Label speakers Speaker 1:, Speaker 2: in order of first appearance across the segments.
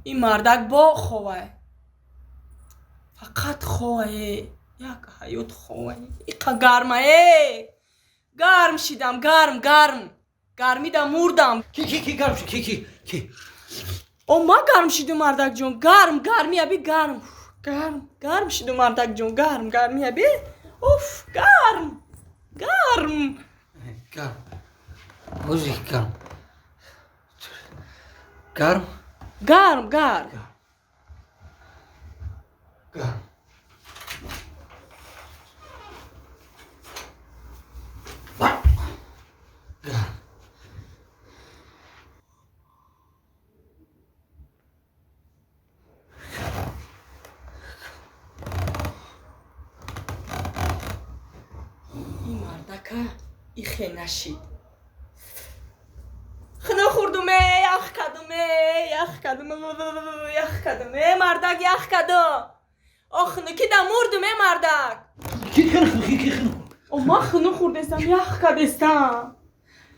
Speaker 1: Ин мардак бо ховай. Фақат ховае. Як ҳаёт ховае. Иқа гармае. Гарм шидам, гарм, гарм. Гармида мурдам.
Speaker 2: Ки ки ки гарм шид? Ки ки ки?
Speaker 1: О, ма гарм шидум, мардакҷон. Гарм, гарми аби гарм. Гарм, гарм шидум, мардакҷон. Гарм, гарми аби. Уф, гарм. Гарм.
Speaker 2: Гарм. Ози гарм. Гарм?
Speaker 1: Гарм, гарм.
Speaker 2: Гарм. Гарм.
Speaker 1: Ин мардака ихе нашид. Хунук хӯрдуме, ях кардуме, ях кардум, ях кардум. Э, мардак, ях кардум. О, хунукида мурдум, э, мардак.
Speaker 2: Ки хунук, ки ки хунук?
Speaker 1: О, ман хунук хӯрдестам, ях кардестам.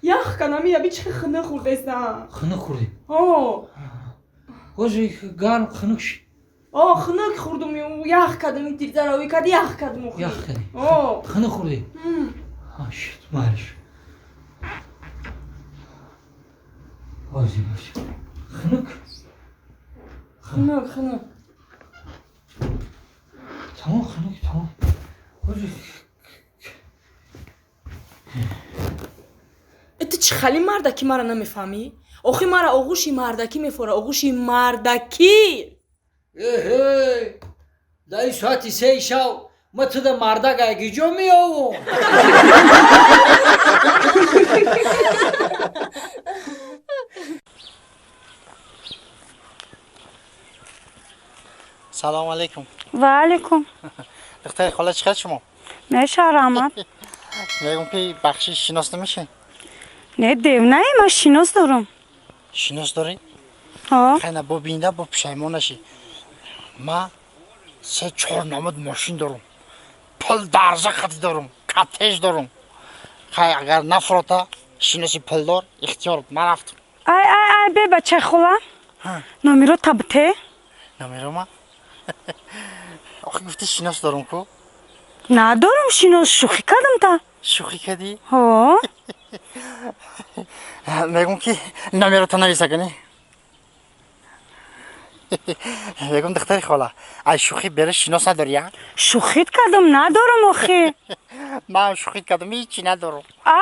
Speaker 1: Ях кардам, я би чӣ хунук хӯрдестам.
Speaker 2: Хунук хӯрдӣ?
Speaker 1: О.
Speaker 2: Ози гарм хунук шид.
Speaker 1: О, хунук хӯрдум, ях кардум, тирзаравӣ кард, ях кардум.
Speaker 2: Ях кардӣ?
Speaker 1: О.
Speaker 2: Хунук хӯрдӣ? Шид, майлиш. Ози бош. Хунук?
Speaker 1: Хунук, хунук.
Speaker 2: Тамом, хунук, тамом. Ози
Speaker 1: Э, ту чӣ хали мардаки мара намефаҳмӣ? Охи мара оғӯши мардакӣ мефора, оғӯши мардакӣ.
Speaker 2: Эҳе, дар ин соати сеи шав ма туда мардак айгиҷо меёвум?
Speaker 3: Салом алейкум.
Speaker 4: Ва алейкум.
Speaker 3: Духтари хола, чӣ хел шумо?
Speaker 4: Меша, раҳмат.
Speaker 3: Мегум ки бахшиш, шинос намешин?
Speaker 4: Не, девнаи, ман шинос дорам.
Speaker 3: Шинос дорӣ?
Speaker 4: Ҳо.
Speaker 3: Хайна, бо бинда бо пушаймон нашӣ. Ма се чор намуд мошин дорум. Пул дарза хати дорум, каттеж дорум. Хай, агар нафрота шиноси пулдор, ихтиёр, ман рафтам.
Speaker 4: Ай, ай, ай, бе, бачаи хола. Номеро табте?
Speaker 3: Номерома? Охи гуфти шинос дорум ку?
Speaker 4: Надорум шинос, шӯхӣ кардам та.
Speaker 3: Шӯхӣ кардӣ?
Speaker 4: Ҳо.
Speaker 3: Мегум ки номерото нависа кунӣ. Мегум, духтари хола, ай шӯхӣ бере шинос надорӣ, а?
Speaker 4: Шӯхит кардам, надорам охи.
Speaker 3: Ман шӯхит кардам, ҳичи надорам.
Speaker 4: А.